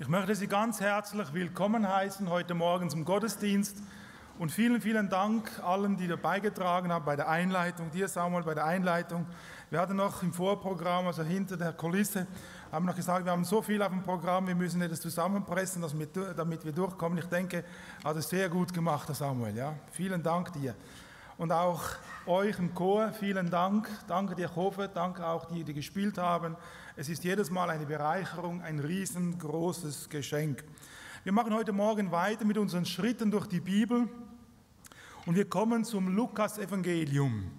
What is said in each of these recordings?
Ich möchte Sie ganz herzlich willkommen heißen heute Morgen zum Gottesdienst und vielen, vielen Dank allen, die dabei getragen haben bei der Einleitung. Dir, Samuel, bei der Einleitung. Wir hatten noch im Vorprogramm, also hinter der Kulisse, haben noch gesagt, wir haben so viel auf dem Programm, wir müssen etwas zusammenpressen, damit wir durchkommen. Ich denke, hat es sehr gut gemacht, Herr Samuel. Ja? Vielen Dank dir. Und auch euch im Chor, vielen Dank. Danke dir, Kofe, danke auch die, die gespielt haben. Es ist jedes Mal eine Bereicherung, ein riesengroßes Geschenk. Wir machen heute Morgen weiter mit unseren Schritten durch die Bibel und wir kommen zum Lukas-Evangelium.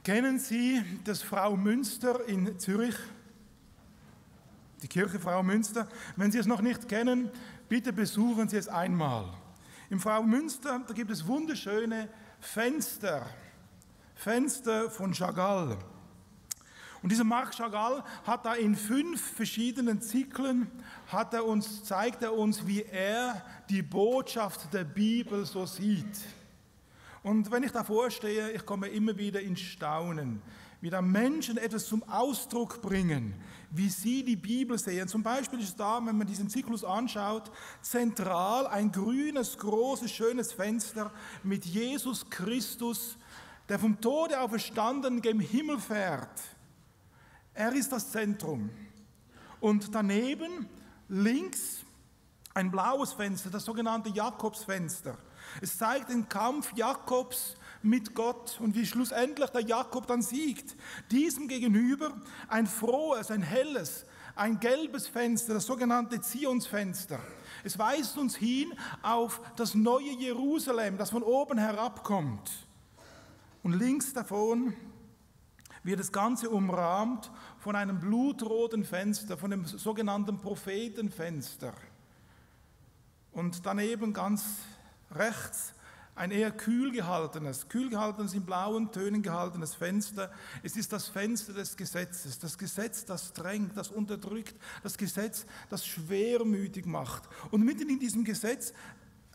Kennen Sie das Frau Münster in Zürich? Die Kirche Frau Münster? Wenn Sie es noch nicht kennen, bitte besuchen Sie es einmal. Im Frau Münster, da gibt es wunderschöne Fenster von Chagall. Und dieser Marc Chagall hat da in 5 verschiedenen Zyklen, zeigt er uns, wie er die Botschaft der Bibel so sieht. Und wenn ich davor stehe, ich komme immer wieder ins Staunen, wie da Menschen etwas zum Ausdruck bringen, wie sie die Bibel sehen. Zum Beispiel ist da, wenn man diesen Zyklus anschaut, zentral ein grünes, großes, schönes Fenster mit Jesus Christus, der vom Tode auferstanden gen Himmel fährt. Er ist das Zentrum. Und daneben links ein blaues Fenster, das sogenannte Jakobsfenster. Es zeigt den Kampf Jakobs mit Gott und wie schlussendlich der Jakob dann siegt. Diesem gegenüber ein frohes, ein helles, ein gelbes Fenster, das sogenannte Zionsfenster. Es weist uns hin auf das neue Jerusalem, das von oben herabkommt. Und links davon wird das Ganze umrahmt von einem blutroten Fenster, von dem sogenannten Prophetenfenster. Und daneben ganz rechts ein eher kühl gehaltenes in blauen Tönen gehaltenes Fenster. Es ist das Fenster des Gesetzes, das Gesetz, das drängt, das unterdrückt, das Gesetz, das schwermütig macht. Und mitten in diesem Gesetz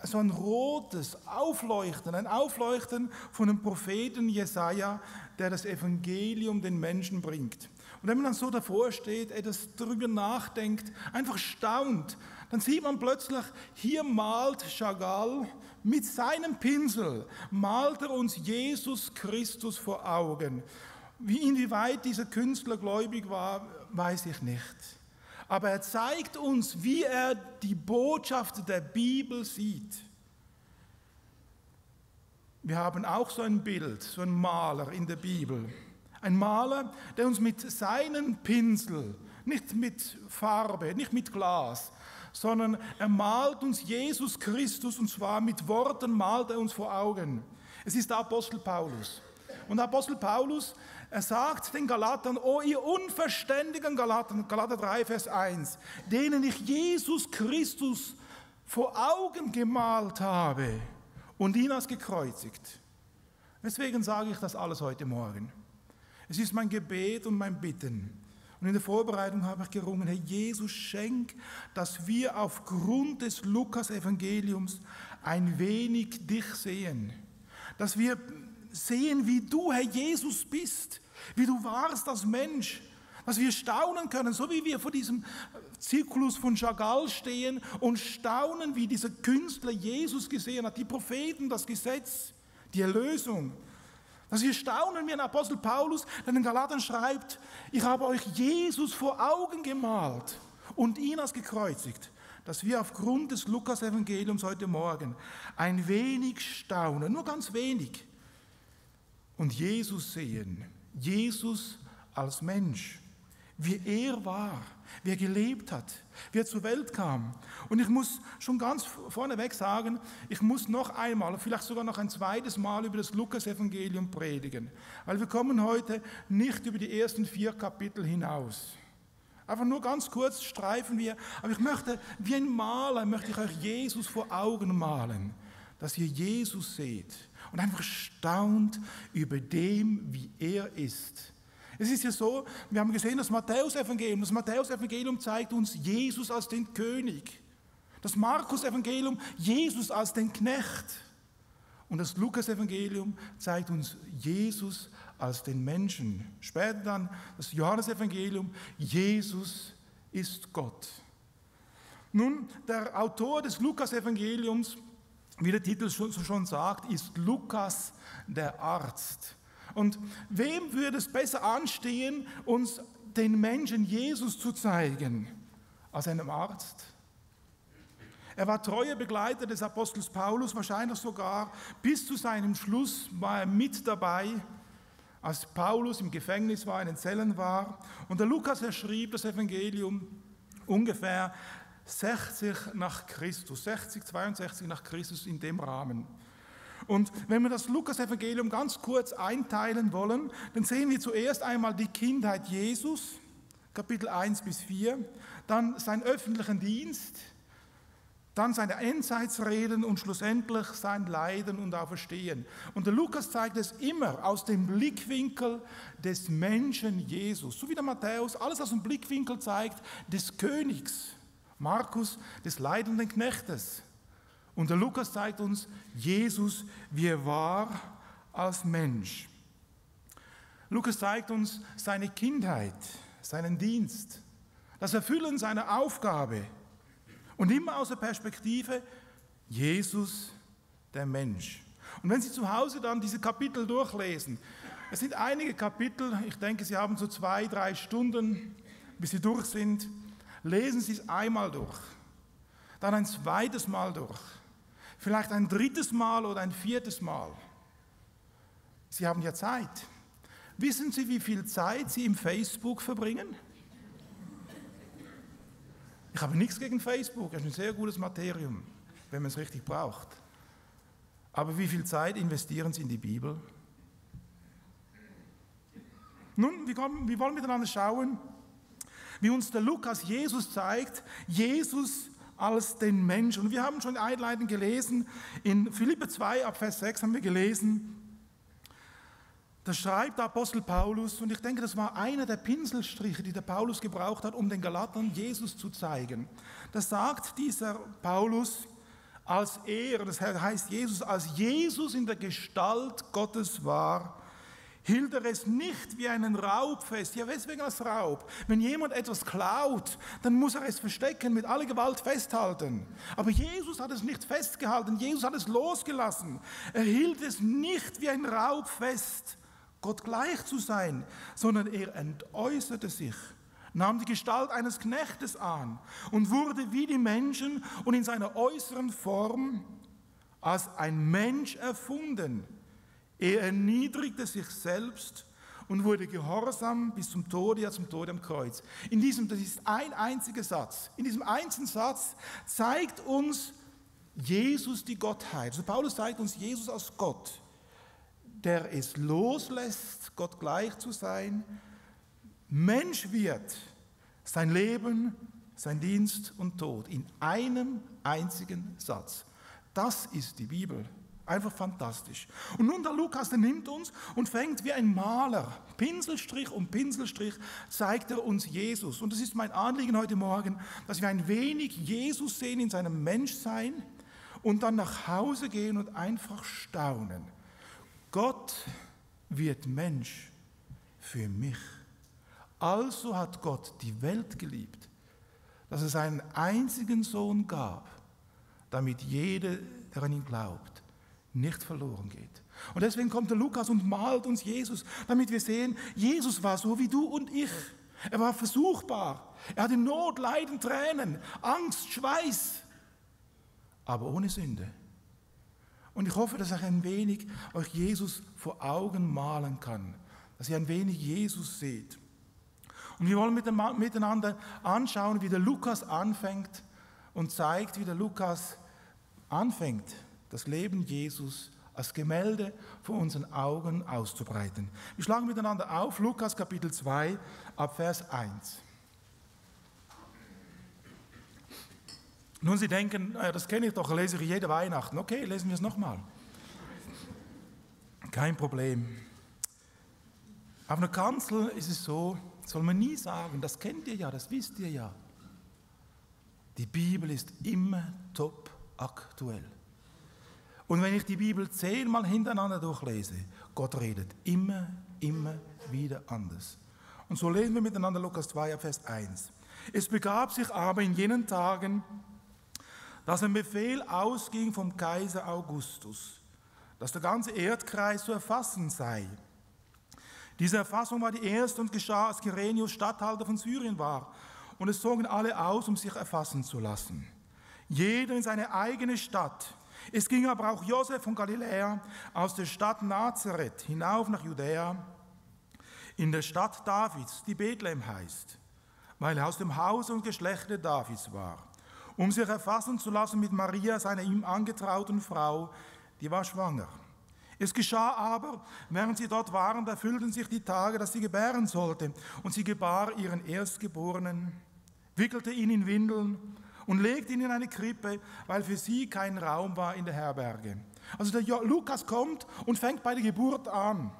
so ein rotes Aufleuchten, ein Aufleuchten von dem Propheten Jesaja, der das Evangelium den Menschen bringt. Und wenn man dann so davor steht, etwas darüber nachdenkt, einfach staunt, dann sieht man plötzlich, hier malt Chagall mit seinem Pinsel, malt er uns Jesus Christus vor Augen. Inwieweit dieser Künstler gläubig war, weiß ich nicht. Aber er zeigt uns, wie er die Botschaft der Bibel sieht. Wir haben auch so ein Bild, so einen Maler in der Bibel. Ein Maler, der uns mit seinem Pinsel, nicht mit Farbe, nicht mit Glas, sondern er malt uns Jesus Christus und zwar mit Worten malt er uns vor Augen. Es ist der Apostel Paulus. Und der Apostel Paulus, er sagt den Galatern, oh ihr unverständigen Galater, Galater 3, Vers 1, denen ich Jesus Christus vor Augen gemalt habe und ihn als gekreuzigt. Deswegen sage ich das alles heute Morgen. Es ist mein Gebet und mein Bitten. Und in der Vorbereitung habe ich gerungen, Herr Jesus, schenk, dass wir aufgrund des Lukas-Evangeliums ein wenig dich sehen. Dass wir sehen, wie du, Herr Jesus, bist, wie du warst als Mensch, dass wir staunen können, so wie wir vor diesem Zyklus von Chagall stehen und staunen, wie dieser Künstler Jesus gesehen hat, die Propheten, das Gesetz, die Erlösung. Dass wir staunen wie ein Apostel Paulus, der den Galatern schreibt, ich habe euch Jesus vor Augen gemalt und ihn als gekreuzigt. Dass wir aufgrund des Lukas-Evangeliums heute Morgen ein wenig staunen, nur ganz wenig, und Jesus sehen, Jesus als Mensch, wie er war, wie er gelebt hat, wie er zur Welt kam. Und ich muss schon ganz vorneweg sagen, ich muss noch einmal, vielleicht sogar noch ein zweites Mal über das Lukas-Evangelium predigen, weil wir kommen heute nicht über die ersten 4 Kapitel hinaus. Einfach nur ganz kurz streifen wir, aber ich möchte, wie ein Maler, möchte ich euch Jesus vor Augen malen, dass ihr Jesus seht und einfach staunt über dem, wie er ist. Es ist ja so, wir haben gesehen, das Matthäus-Evangelium zeigt uns Jesus als den König. Das Markus-Evangelium Jesus als den Knecht. Und das Lukas-Evangelium zeigt uns Jesus als den Menschen. Später dann das Johannes-Evangelium, Jesus ist Gott. Nun, der Autor des Lukas-Evangeliums, wie der Titel schon sagt, ist Lukas der Arzt. Und wem würde es besser anstehen, uns den Menschen Jesus zu zeigen, als einem Arzt? Er war treuer Begleiter des Apostels Paulus, wahrscheinlich sogar bis zu seinem Schluss war er mit dabei, als Paulus im Gefängnis war, in den Zellen war. Und der Lukas, er schrieb das Evangelium ungefähr 60 nach Christus, 62 nach Christus in dem Rahmen. Und wenn wir das Lukas-Evangelium ganz kurz einteilen wollen, dann sehen wir zuerst einmal die Kindheit Jesus, Kapitel 1 bis 4, dann seinen öffentlichen Dienst, dann seine Endzeitsreden und schlussendlich sein Leiden und Auferstehen. Und der Lukas zeigt es immer aus dem Blickwinkel des Menschen Jesus, so wie der Matthäus alles aus dem Blickwinkel zeigt des Königs, Markus des leidenden Knechtes. Und der Lukas zeigt uns Jesus, wie er war als Mensch. Lukas zeigt uns seine Kindheit, seinen Dienst, das Erfüllen seiner Aufgabe und immer aus der Perspektive Jesus, der Mensch. Und wenn Sie zu Hause dann diese Kapitel durchlesen, es sind einige Kapitel, ich denke, Sie haben so 2-3 Stunden, bis Sie durch sind, lesen Sie es einmal durch, dann ein zweites Mal durch, vielleicht ein drittes Mal oder ein viertes Mal. Sie haben ja Zeit. Wissen Sie, wie viel Zeit Sie im Facebook verbringen? Ich habe nichts gegen Facebook, es ist ein sehr gutes Materium, wenn man es richtig braucht. Aber wie viel Zeit investieren Sie in die Bibel? Nun, wir wollen miteinander schauen, wie uns der Lukas Jesus zeigt, Jesus als den Mensch. Und wir haben schon einleitend gelesen, in Philipper 2 ab Vers 6 haben wir gelesen, da schreibt der Apostel Paulus, und ich denke, das war einer der Pinselstriche, die der Paulus gebraucht hat, um den Galatern Jesus zu zeigen. Da sagt dieser Paulus, als er, das heißt Jesus, als Jesus in der Gestalt Gottes war, hielt er es nicht wie einen Raub fest. Ja, weswegen als Raub? Wenn jemand etwas klaut, dann muss er es verstecken, mit aller Gewalt festhalten. Aber Jesus hat es nicht festgehalten, Jesus hat es losgelassen. Er hielt es nicht wie ein Raub fest, Gott gleich zu sein, sondern er entäußerte sich, nahm die Gestalt eines Knechtes an und wurde wie die Menschen und in seiner äußeren Form als ein Mensch erfunden. Er erniedrigte sich selbst und wurde gehorsam bis zum Tode, ja zum Tode am Kreuz. Das ist ein einziger Satz. In diesem einzigen Satz zeigt uns Jesus die Gottheit. Also Paulus zeigt uns Jesus als Gott, der es loslässt, Gott gleich zu sein, Mensch wird, sein Leben, sein Dienst und Tod in einem einzigen Satz. Das ist die Bibel. Einfach fantastisch. Und nun der Lukas, der nimmt uns und fängt wie ein Maler, Pinselstrich um Pinselstrich, zeigt er uns Jesus. Und das ist mein Anliegen heute Morgen, dass wir ein wenig Jesus sehen in seinem Menschsein und dann nach Hause gehen und einfach staunen. Gott wird Mensch für mich. Also hat Gott die Welt geliebt, dass es einen einzigen Sohn gab, damit jeder, der an ihn glaubt, nicht verloren geht. Und deswegen kommt der Lukas und malt uns Jesus, damit wir sehen, Jesus war so wie du und ich. Er war versuchbar. Er hatte Not, Leiden, Tränen, Angst, Schweiß, aber ohne Sünde. Und ich hoffe, dass ich ein wenig euch Jesus vor Augen malen kann, dass ihr ein wenig Jesus seht. Und wir wollen miteinander anschauen, wie der Lukas anfängt und zeigt, wie der Lukas anfängt, das Leben Jesus als Gemälde vor unseren Augen auszubreiten. Wir schlagen miteinander auf, Lukas Kapitel 2, ab Vers 1. Nun, Sie denken, das kenne ich doch, lese ich jede Weihnachten. Okay, lesen wir es nochmal. Kein Problem. Auf einer Kanzel ist es so, soll man nie sagen, das kennt ihr ja, das wisst ihr ja. Die Bibel ist immer top aktuell. Und wenn ich die Bibel 10-mal hintereinander durchlese, Gott redet immer wieder anders. Und so lesen wir miteinander Lukas 2, Vers 1. Es begab sich aber in jenen Tagen, dass ein Befehl ausging vom Kaiser Augustus, dass der ganze Erdkreis zu erfassen sei. Diese Erfassung war die erste und geschah, als Kyrenius Statthalter von Syrien war. Und es zogen alle aus, um sich erfassen zu lassen. Jeder in seine eigene Stadt. Es ging aber auch Josef von Galiläa aus der Stadt Nazareth hinauf nach Judäa, in der Stadt Davids, die Bethlehem heißt, weil er aus dem Hause und Geschlechte Davids war, um sich erfassen zu lassen mit Maria, seiner ihm angetrauten Frau, die war schwanger. Es geschah aber, während sie dort waren, da erfüllten sich die Tage, dass sie gebären sollte. Und sie gebar ihren Erstgeborenen, wickelte ihn in Windeln und legte ihn in eine Krippe, weil für sie kein Raum war in der Herberge. Also der Lukas kommt und fängt bei der Geburt an.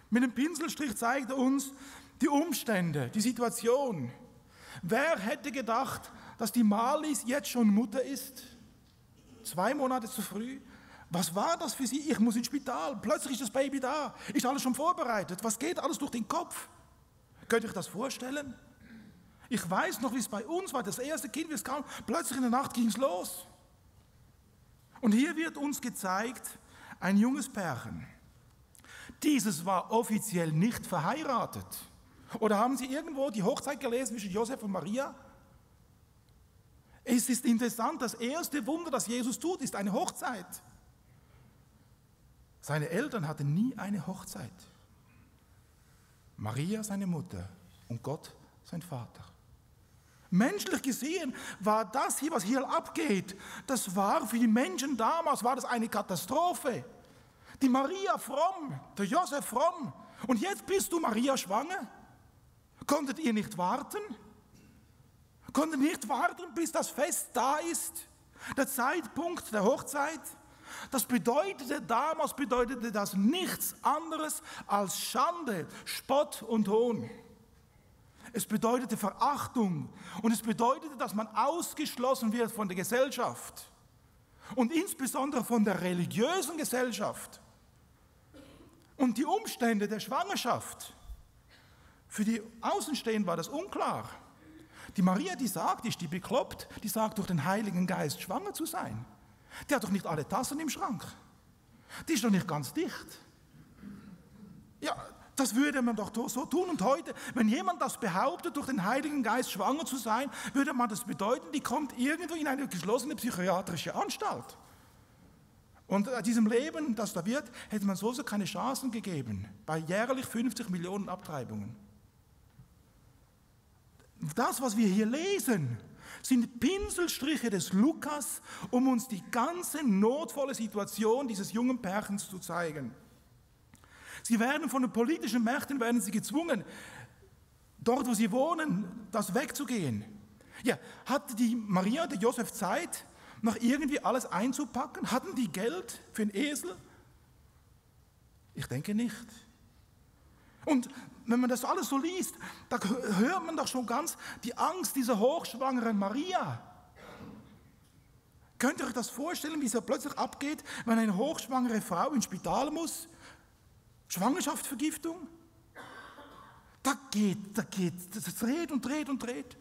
Mit dem Pinselstrich zeigt er uns die Umstände, die Situation. Wer hätte gedacht, dass die Marlies jetzt schon Mutter ist? 2 Monate zu früh. Was war das für sie? Ich muss ins Spital. Plötzlich ist das Baby da. Ist alles schon vorbereitet? Was geht alles durch den Kopf? Könnt ihr euch das vorstellen? Ich weiß noch, wie es bei uns war. Das erste Kind, wie es kam, plötzlich in der Nacht ging es los. Und hier wird uns gezeigt, ein junges Pärchen. Dieses war offiziell nicht verheiratet. Oder haben Sie irgendwo die Hochzeit gelesen zwischen Josef und Maria? Es ist interessant, das erste Wunder, das Jesus tut, ist eine Hochzeit. Seine Eltern hatten nie eine Hochzeit. Maria seine Mutter und Gott sein Vater. Menschlich gesehen war das hier, was hier abgeht, das war für die Menschen damals, war das eine Katastrophe. Die Maria fromm, der Josef fromm. Und jetzt bist du, Maria, schwanger? Konntet ihr nicht warten? Konntet nicht warten, bis das Fest da ist? Der Zeitpunkt der Hochzeit? Das bedeutete damals, bedeutete das nichts anderes als Schande, Spott und Hohn. Es bedeutete Verachtung und es bedeutete, dass man ausgeschlossen wird von der Gesellschaft und insbesondere von der religiösen Gesellschaft. Und die Umstände der Schwangerschaft, für die Außenstehenden war das unklar. Die Maria, die sagt, ist die bekloppt, die sagt durch den Heiligen Geist schwanger zu sein. Die hat doch nicht alle Tassen im Schrank. Die ist doch nicht ganz dicht. Ja, das würde man doch so tun. Und heute, wenn jemand das behauptet, durch den Heiligen Geist schwanger zu sein, würde man das bedeuten, die kommt irgendwo in eine geschlossene psychiatrische Anstalt. Und diesem Leben, das da wird, hätte man so keine Chancen gegeben, bei jährlich 50 Millionen Abtreibungen. Das, was wir hier lesen, sind Pinselstriche des Lukas, um uns die ganze notvolle Situation dieses jungen Pärchens zu zeigen. Sie werden von den politischen Mächten werden sie gezwungen, dort wo sie wohnen, das wegzugehen. Ja, hatte die Maria, der Josef Zeit, noch irgendwie alles einzupacken? Hatten die Geld für einen Esel? Ich denke nicht. Und wenn man das alles so liest, da hört man doch schon ganz die Angst dieser hochschwangeren Maria. Könnt ihr euch das vorstellen, wie es ja plötzlich abgeht, wenn eine hochschwangere Frau ins Spital muss? Schwangerschaftsvergiftung? Das dreht und dreht und dreht.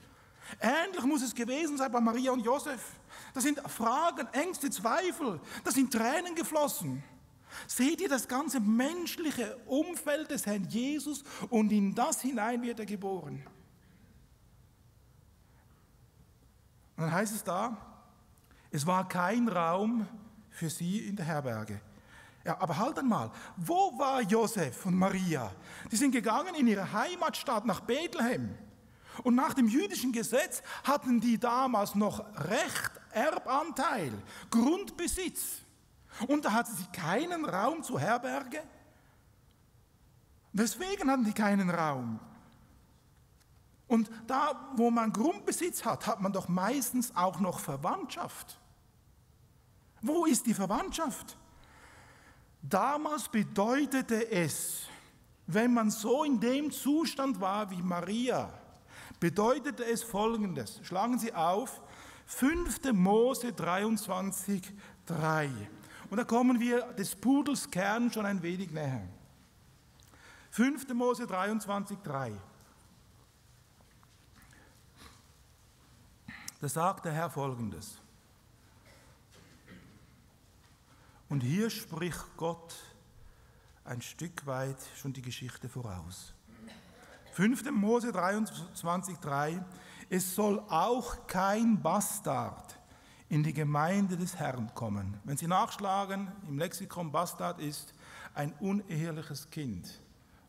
Ähnlich muss es gewesen sein bei Maria und Josef. Das sind Fragen, Ängste, Zweifel, das sind Tränen geflossen. Seht ihr das ganze menschliche Umfeld des Herrn Jesus und in das hinein wird er geboren. Und dann heißt es da, es war kein Raum für sie in der Herberge. Ja, aber halt einmal, wo war Josef und Maria? Die sind gegangen in ihre Heimatstadt nach Bethlehem. Und nach dem jüdischen Gesetz hatten die damals noch Recht, Erbanteil, Grundbesitz. Und da hatten sie keinen Raum zur Herberge. Weswegen hatten die keinen Raum? Und da, wo man Grundbesitz hat, hat man doch meistens auch noch Verwandtschaft. Wo ist die Verwandtschaft? Damals bedeutete es, wenn man so in dem Zustand war wie Maria, bedeutete es Folgendes. Schlagen Sie auf, 5. Mose 23, 3. Und da kommen wir des Pudels Kern schon ein wenig näher. 5. Mose 23, 3. Da sagt der Herr Folgendes. Und hier spricht Gott ein Stück weit schon die Geschichte voraus. 5. Mose 23,3: Es soll auch kein Bastard in die Gemeinde des Herrn kommen. Wenn Sie nachschlagen, im Lexikon Bastard ist ein uneheliches Kind.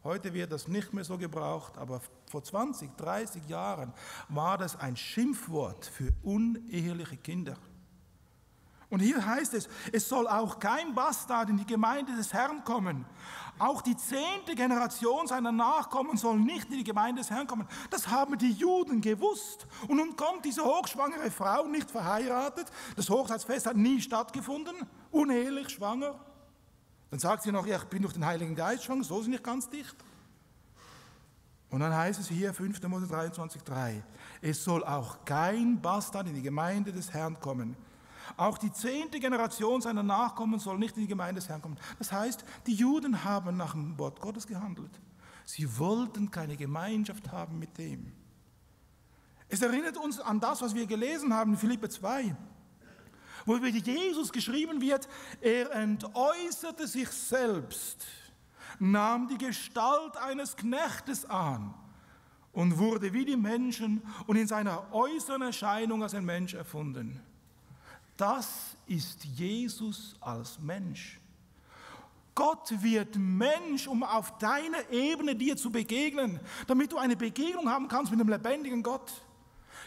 Heute wird das nicht mehr so gebraucht, aber vor 20, 30 Jahren war das ein Schimpfwort für uneheliche Kinder. Und hier heißt es, es soll auch kein Bastard in die Gemeinde des Herrn kommen. Auch die 10. Generation seiner Nachkommen soll nicht in die Gemeinde des Herrn kommen. Das haben die Juden gewusst. Und nun kommt diese hochschwangere Frau, nicht verheiratet. Das Hochzeitsfest hat nie stattgefunden, unehelich schwanger. Dann sagt sie noch, ja, ich bin durch den Heiligen Geist schwanger, so ist sie nicht ganz dicht. Und dann heißt es hier, 5. Mose 23,3, es soll auch kein Bastard in die Gemeinde des Herrn kommen. Auch die 10. Generation seiner Nachkommen soll nicht in die Gemeinde des Herrn kommen. Das heißt, die Juden haben nach dem Wort Gottes gehandelt. Sie wollten keine Gemeinschaft haben mit dem. Es erinnert uns an das, was wir gelesen haben in Philipper 2, wo über Jesus geschrieben wird, er entäußerte sich selbst, nahm die Gestalt eines Knechtes an und wurde wie die Menschen und in seiner äußeren Erscheinung als ein Mensch erfunden. Das ist Jesus als Mensch. Gott wird Mensch, um auf deiner Ebene dir zu begegnen, damit du eine Begegnung haben kannst mit dem lebendigen Gott.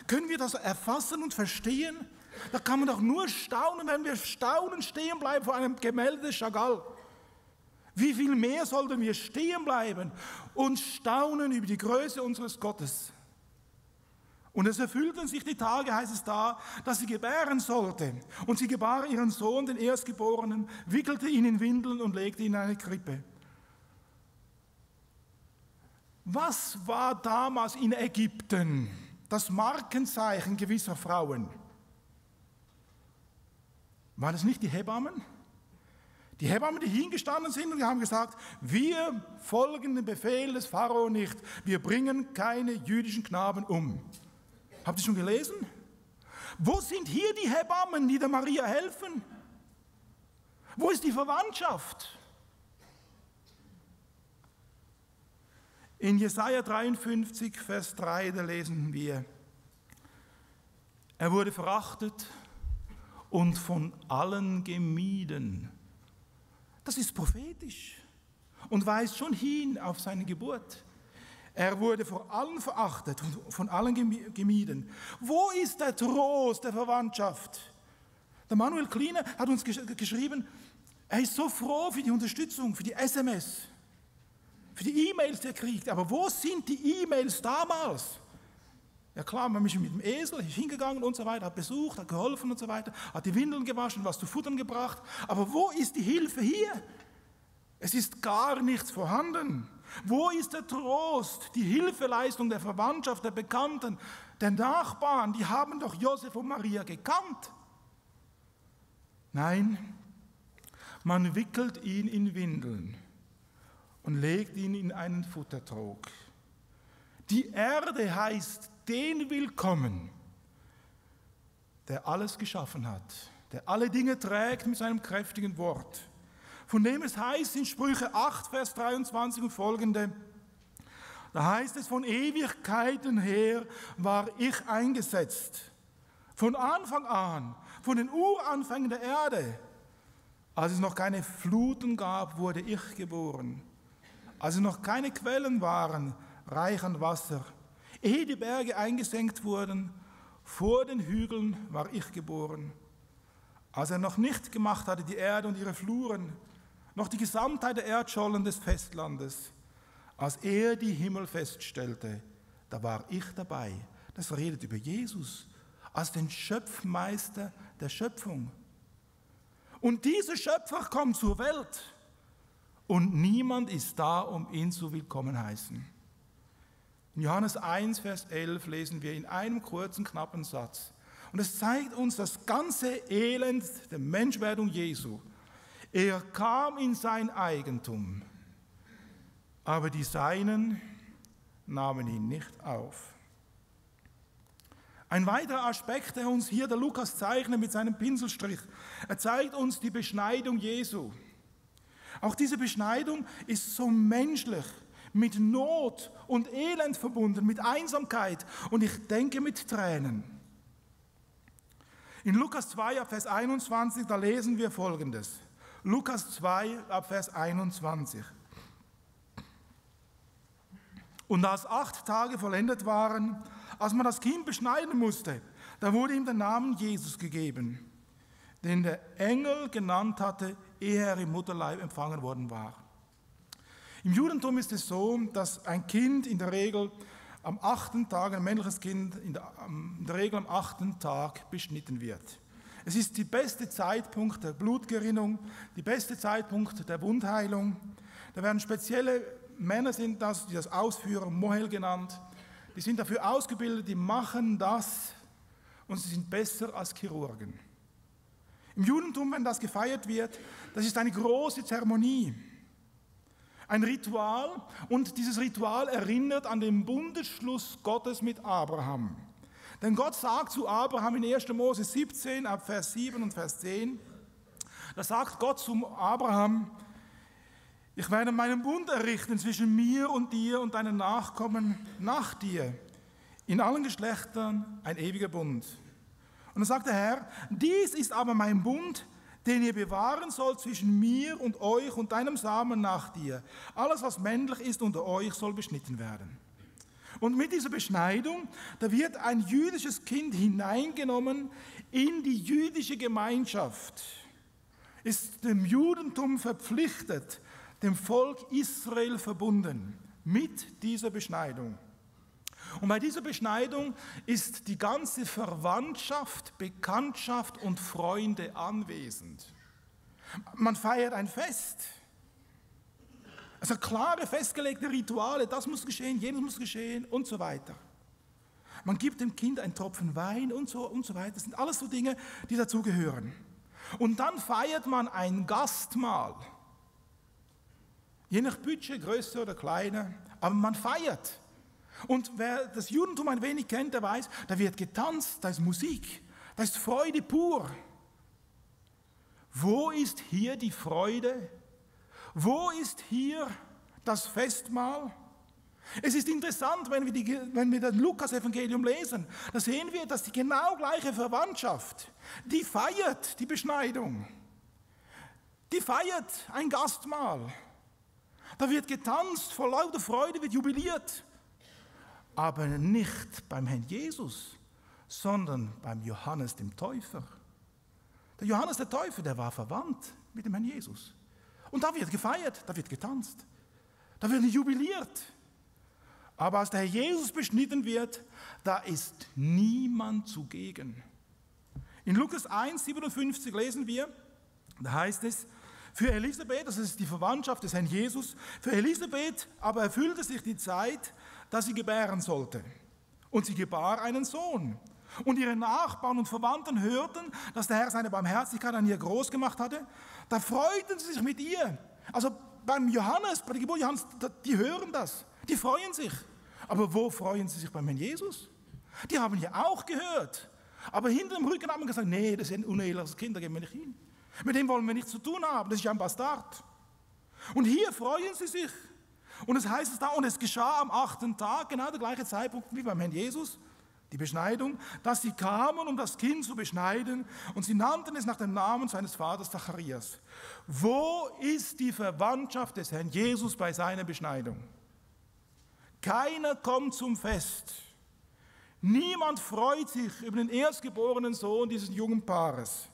Können wir das erfassen und verstehen? Da kann man doch nur staunen, wenn wir staunend stehen bleiben vor einem Gemälde des Chagall. Wie viel mehr sollten wir stehen bleiben und staunen über die Größe unseres Gottes? Und es erfüllten sich die Tage, heißt es da, dass sie gebären sollte. Und sie gebar ihren Sohn, den Erstgeborenen, wickelte ihn in Windeln und legte ihn in eine Krippe. Was war damals in Ägypten das Markenzeichen gewisser Frauen? Waren es nicht die Hebammen? Die Hebammen, die hingestanden sind und die haben gesagt, wir folgen dem Befehl des Pharao nicht, wir bringen keine jüdischen Knaben um. Habt ihr schon gelesen? Wo sind hier die Hebammen, die der Maria helfen? Wo ist die Verwandtschaft? In Jesaja 53, Vers 3, da lesen wir, er wurde verachtet und von allen gemieden. Das ist prophetisch und weist schon hin auf seine Geburt. Er wurde vor allen verachtet und von allen gemieden. Wo ist der Trost der Verwandtschaft? Der Manuel Kline hat uns geschrieben, er ist so froh für die Unterstützung, für die SMS, für die E-Mails, die er kriegt. Aber wo sind die E-Mails damals? Ja klar, man ist mit dem Esel hingegangen und so weiter, hat besucht, hat geholfen und so weiter, hat die Windeln gewaschen, was zu futtern gebracht. Aber wo ist die Hilfe hier? Es ist gar nichts vorhanden. Wo ist der Trost, die Hilfeleistung der Verwandtschaft, der Bekannten, der Nachbarn? Die haben doch Josef und Maria gekannt. Nein, man wickelt ihn in Windeln und legt ihn in einen Futtertrog. Die Erde heißt den willkommen, der alles geschaffen hat, der alle Dinge trägt mit seinem kräftigen Wort. Von dem es heißt in Sprüche 8, Vers 23 und folgende, da heißt es, von Ewigkeiten her war ich eingesetzt. Von Anfang an, von den Uranfängen der Erde. Als es noch keine Fluten gab, wurde ich geboren. Als es noch keine Quellen waren, reich an Wasser. Ehe die Berge eingesenkt wurden, vor den Hügeln war ich geboren. Als er noch nicht gemacht hatte, die Erde und ihre Fluren, noch die Gesamtheit der Erdschollen des Festlandes. Als er die Himmel feststellte, da war ich dabei. Das redet über Jesus als den Schöpfmeister der Schöpfung. Und dieser Schöpfer kommt zur Welt und niemand ist da, um ihn zu willkommen heißen. In Johannes 1, Vers 11 lesen wir in einem kurzen, knappen Satz. Und es zeigt uns das ganze Elend der Menschwerdung Jesu. Er kam in sein Eigentum, aber die Seinen nahmen ihn nicht auf. Ein weiterer Aspekt, der uns hier der Lukas zeichnet mit seinem Pinselstrich, er zeigt uns die Beschneidung Jesu. Auch diese Beschneidung ist so menschlich, mit Not und Elend verbunden, mit Einsamkeit und ich denke mit Tränen. In Lukas 2 ab Vers 21, da lesen wir Folgendes. Lukas 2 ab Vers 21. Und als 8 Tage vollendet waren, als man das Kind beschneiden musste, da wurde ihm der Name Jesus gegeben, den der Engel genannt hatte, ehe er im Mutterleib empfangen worden war. Im Judentum ist es so, dass ein Kind in der Regel am 8. Tag, ein männliches Kind in der Regel am 8. Tag beschnitten wird. Es ist der beste Zeitpunkt der Blutgerinnung, der beste Zeitpunkt der Wundheilung. Da werden spezielle Männer sind das, die das ausführen, Mohel genannt. Die sind dafür ausgebildet, die machen das und sie sind besser als Chirurgen. Im Judentum, wenn das gefeiert wird, das ist eine große Zeremonie. Ein Ritual und dieses Ritual erinnert an den Bundesschluss Gottes mit Abraham. Denn Gott sagt zu Abraham in 1. Mose 17, ab Vers 7 und Vers 10, da sagt Gott zu Abraham, ich werde meinen Bund errichten zwischen mir und dir und deinen Nachkommen nach dir, in allen Geschlechtern ein ewiger Bund. Und dann sagt der Herr, dies ist aber mein Bund, den ihr bewahren sollt zwischen mir und euch und deinem Samen nach dir. Alles, was männlich ist unter euch, soll beschnitten werden. Und mit dieser Beschneidung, da wird ein jüdisches Kind hineingenommen in die jüdische Gemeinschaft, ist dem Judentum verpflichtet, dem Volk Israel verbunden mit dieser Beschneidung. Und bei dieser Beschneidung ist die ganze Verwandtschaft, Bekanntschaft und Freunde anwesend. Man feiert ein Fest. Also klare, festgelegte Rituale, das muss geschehen, jenes muss geschehen und so weiter. Man gibt dem Kind einen Tropfen Wein und so weiter. Das sind alles so Dinge, die dazugehören. Und dann feiert man ein Gastmahl. Je nach Budget, größer oder kleiner, aber man feiert. Und wer das Judentum ein wenig kennt, der weiß, da wird getanzt, da ist Musik, da ist Freude pur. Wo ist hier die Freude? Wo ist hier das Festmahl? Es ist interessant, wenn wir das Lukas-Evangelium lesen, da sehen wir, dass die genau gleiche Verwandtschaft, die feiert die Beschneidung, die feiert ein Gastmahl. Da wird getanzt, vor lauter Freude wird jubiliert. Aber nicht beim Herrn Jesus, sondern beim Johannes dem Täufer. Der Johannes der Täufer, der war verwandt mit dem Herrn Jesus. Und da wird gefeiert, da wird getanzt, da wird jubiliert. Aber als der Herr Jesus beschnitten wird, da ist niemand zugegen. In Lukas 1, 57 lesen wir, da heißt es, für Elisabeth, das ist die Verwandtschaft des Herrn Jesus, für Elisabeth aber erfüllte sich die Zeit, dass sie gebären sollte. Und sie gebar einen Sohn. Und ihre Nachbarn und Verwandten hörten, dass der Herr seine Barmherzigkeit an ihr groß gemacht hatte. Da freuten sie sich mit ihr. Also beim Johannes, bei der Geburt Johannes, die hören das. Die freuen sich. Aber wo freuen sie sich beim Herrn Jesus? Die haben ja auch gehört. Aber hinter dem Rücken haben wir gesagt, nee, das ist ein uneheliches Kind, da gehen wir nicht hin. Mit dem wollen wir nichts zu tun haben, das ist ja ein Bastard. Und hier freuen sie sich. Und es heißt es da, und es geschah am 8. Tag, genau der gleiche Zeitpunkt wie beim Herrn Jesus, die Beschneidung, dass sie kamen, um das Kind zu beschneiden, und sie nannten es nach dem Namen seines Vaters Zacharias. Wo ist die Verwandtschaft des Herrn Jesus bei seiner Beschneidung? Keiner kommt zum Fest. Niemand freut sich über den erstgeborenen Sohn dieses jungen Paares.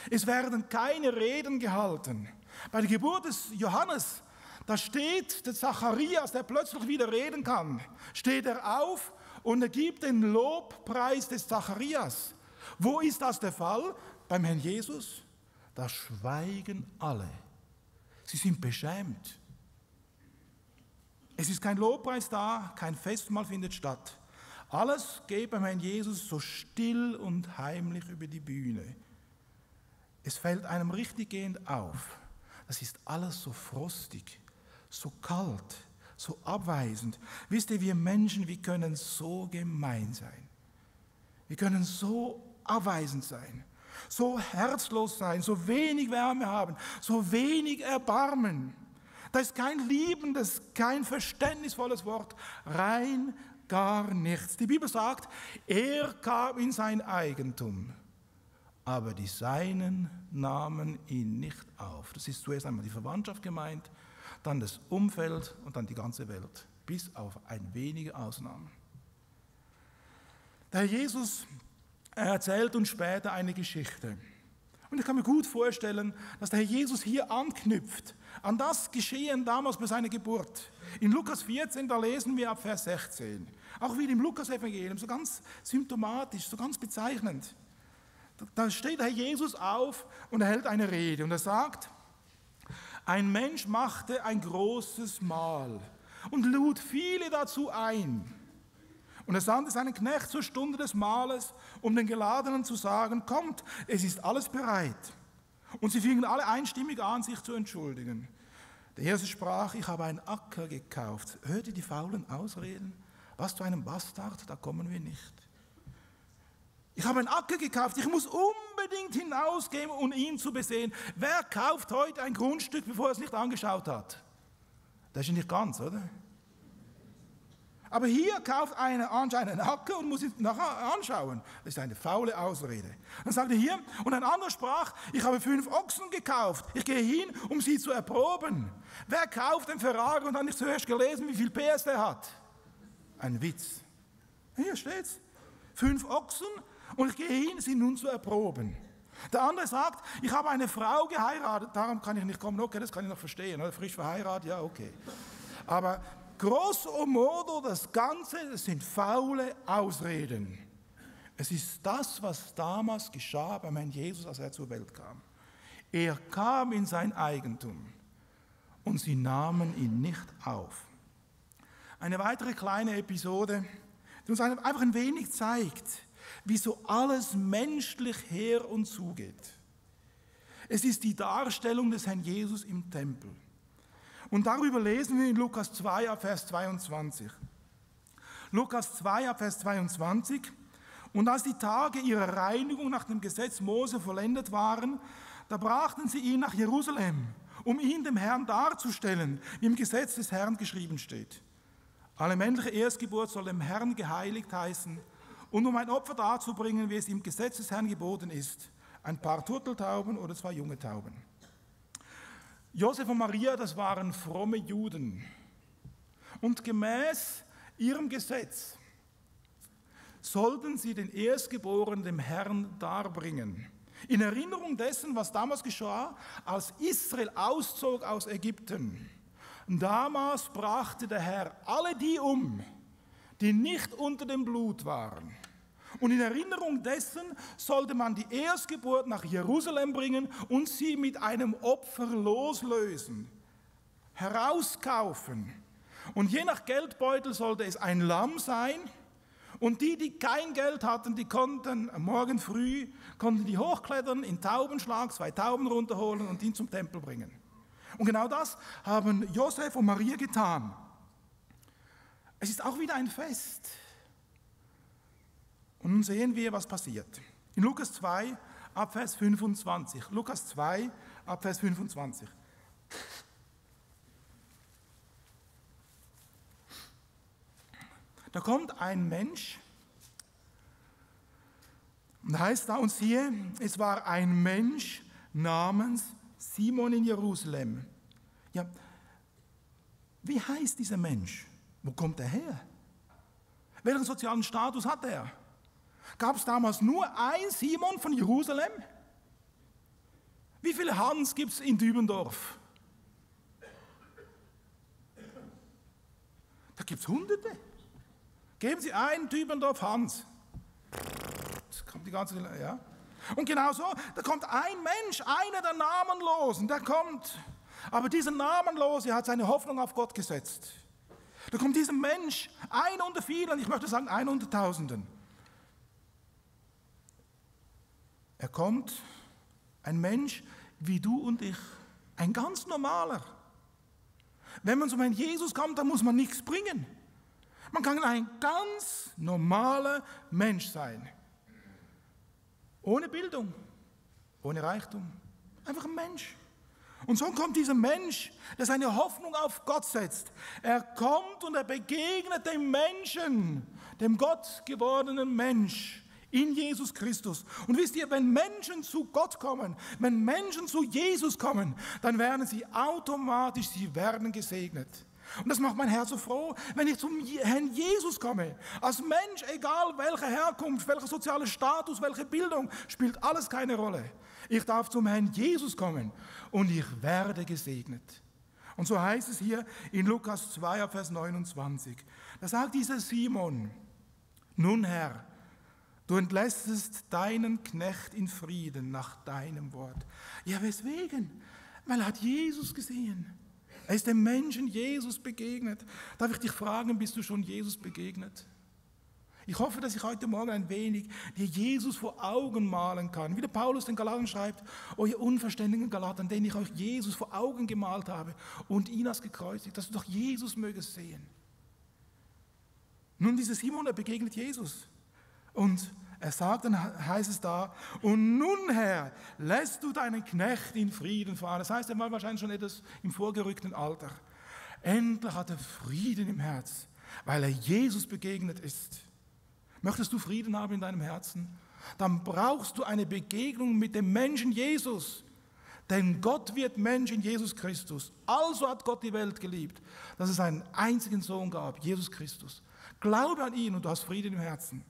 Es werden keine Reden gehalten. Bei der Geburt des Johannes, da steht der Zacharias, der plötzlich wieder reden kann, steht er auf und er gibt den Lobpreis des Zacharias. Wo ist das der Fall? Beim Herrn Jesus? Da schweigen alle. Sie sind beschämt. Es ist kein Lobpreis da, kein Festmahl findet statt. Alles geht beim Herrn Jesus so still und heimlich über die Bühne. Es fällt einem richtiggehend auf. Das ist alles so frostig, so kalt, so abweisend. Wisst ihr, wir Menschen, wir können so gemein sein. Wir können so abweisend sein, so herzlos sein, so wenig Wärme haben, so wenig Erbarmen. Da ist kein liebendes, kein verständnisvolles Wort, rein gar nichts. Die Bibel sagt, er kam in sein Eigentum, aber die Seinen nahmen ihn nicht auf. Das ist zuerst einmal die Verwandtschaft gemeint, dann das Umfeld und dann die ganze Welt, bis auf ein wenige Ausnahmen. Der Herr Jesus erzählt uns später eine Geschichte. Und ich kann mir gut vorstellen, dass der Herr Jesus hier anknüpft an das Geschehen damals bei seiner Geburt. In Lukas 14, da lesen wir ab Vers 16. Auch wieder im Lukas-Evangelium, so ganz symptomatisch, so ganz bezeichnend. Da steht der Herr Jesus auf und er hält eine Rede und er sagt, ein Mensch machte ein großes Mahl und lud viele dazu ein. Und er sandte seinen Knecht zur Stunde des Mahles, um den Geladenen zu sagen, kommt, es ist alles bereit. Und sie fingen alle einstimmig an, sich zu entschuldigen. Der erste sprach, ich habe einen Acker gekauft. Hört ihr die Faulen ausreden? Was zu einem Bastard, da kommen wir nicht. Ich habe einen Acker gekauft, ich muss unbedingt hinausgehen, um ihn zu besehen. Wer kauft heute ein Grundstück, bevor er es nicht angeschaut hat? Das ist ja nicht ganz, oder? Aber hier kauft einer anscheinend einen Acker und muss ihn nachher anschauen. Das ist eine faule Ausrede. Dann sagt er hier, und ein anderer sprach, ich habe 5 Ochsen gekauft. Ich gehe hin, um sie zu erproben. Wer kauft den Ferrari und hat nicht zuerst gelesen, wie viel PS der hat? Ein Witz. Hier steht's. 5 Ochsen und ich gehe hin, sie nun zu erproben. Der andere sagt, ich habe eine Frau geheiratet, darum kann ich nicht kommen. Okay, das kann ich noch verstehen. Oder? Frisch verheiratet, ja, okay. Aber grosso modo, das Ganze, das sind faule Ausreden. Es ist das, was damals geschah beim Herrn Jesus, als er zur Welt kam. Er kam in sein Eigentum und sie nahmen ihn nicht auf. Eine weitere kleine Episode, die uns einfach ein wenig zeigt, wie so alles menschlich her und zugeht. Es ist die Darstellung des Herrn Jesus im Tempel. Und darüber lesen wir in Lukas 2, Vers 22. Lukas 2, Vers 22. Und als die Tage ihrer Reinigung nach dem Gesetz Mose vollendet waren, da brachten sie ihn nach Jerusalem, um ihn dem Herrn darzustellen, wie im Gesetz des Herrn geschrieben steht. Alle männliche Erstgeburt soll dem Herrn geheiligt heißen, und um ein Opfer darzubringen, wie es im Gesetz des Herrn geboten ist, ein paar Turteltauben oder 2 junge Tauben. Josef und Maria, das waren fromme Juden. Und gemäß ihrem Gesetz sollten sie den Erstgeborenen dem Herrn darbringen. In Erinnerung dessen, was damals geschah, als Israel auszog aus Ägypten. Damals brachte der Herr alle die um, die nicht unter dem Blut waren. Und in Erinnerung dessen sollte man die Erstgeburt nach Jerusalem bringen und sie mit einem Opfer loslösen, herauskaufen. Und je nach Geldbeutel sollte es ein Lamm sein. Und die, die kein Geld hatten, die konnten morgen früh die hochklettern, in Taubenschlag 2 Tauben runterholen und ihn zum Tempel bringen. Und genau das haben Josef und Maria getan. Es ist auch wieder ein Fest. Und nun sehen wir, was passiert. In Lukas 2, ab Vers 25. Lukas 2, ab Vers 25. Da kommt ein Mensch, und heißt da uns hier, es war ein Mensch namens Simon in Jerusalem. Ja, wie heißt dieser Mensch? Wo kommt er her? Welchen sozialen Status hat er? Gab es damals nur ein Simon von Jerusalem? Wie viele Hans gibt es in Dübendorf? Da gibt es Hunderte. Geben Sie ein Dübendorf Hans. Das kommt die ganze, ja. Und genau so, da kommt ein Mensch, einer der Namenlosen, der kommt. Aber dieser Namenlose hat seine Hoffnung auf Gott gesetzt. Da kommt dieser Mensch, einer unter vielen, ich möchte sagen einer unter Tausenden. Er kommt, ein Mensch wie du und ich, ein ganz normaler. Wenn man zum Herrn Jesus kommt, dann muss man nichts bringen. Man kann ein ganz normaler Mensch sein. Ohne Bildung, ohne Reichtum. Einfach ein Mensch. Und so kommt dieser Mensch, der seine Hoffnung auf Gott setzt. Er kommt und er begegnet dem Menschen, dem Gott gewordenen Mensch in Jesus Christus. Und wisst ihr, wenn Menschen zu Gott kommen, wenn Menschen zu Jesus kommen, dann werden sie automatisch, sie werden gesegnet. Und das macht mein Herz so froh, wenn ich zum Herrn Jesus komme. Als Mensch, egal welche Herkunft, welcher soziale Status, welche Bildung, spielt alles keine Rolle. Ich darf zum Herrn Jesus kommen und ich werde gesegnet. Und so heißt es hier in Lukas 2, Vers 29. Da sagt dieser Simon, nun Herr, du entlässest deinen Knecht in Frieden nach deinem Wort. Ja, weswegen? Weil er hat Jesus gesehen. Er ist dem Menschen Jesus begegnet. Darf ich dich fragen, bist du schon Jesus begegnet? Ich hoffe, dass ich heute Morgen ein wenig dir Jesus vor Augen malen kann. Wie der Paulus den Galatern schreibt, o ihr unverständigen Galatern, denen ich euch Jesus vor Augen gemalt habe und ihn als gekreuzigt, dass du doch Jesus mögest sehen. Nun, dieser Simon, er begegnet Jesus. Und er sagt, dann heißt es da, und nun Herr, lässt du deinen Knecht in Frieden fahren. Das heißt, er war wahrscheinlich schon etwas im vorgerückten Alter. Endlich hat er Frieden im Herz, weil er Jesus begegnet ist. Möchtest du Frieden haben in deinem Herzen? Dann brauchst du eine Begegnung mit dem Menschen Jesus. Denn Gott wird Mensch in Jesus Christus. Also hat Gott die Welt geliebt, dass es einen einzigen Sohn gab, Jesus Christus. Glaube an ihn und du hast Frieden im Herzen.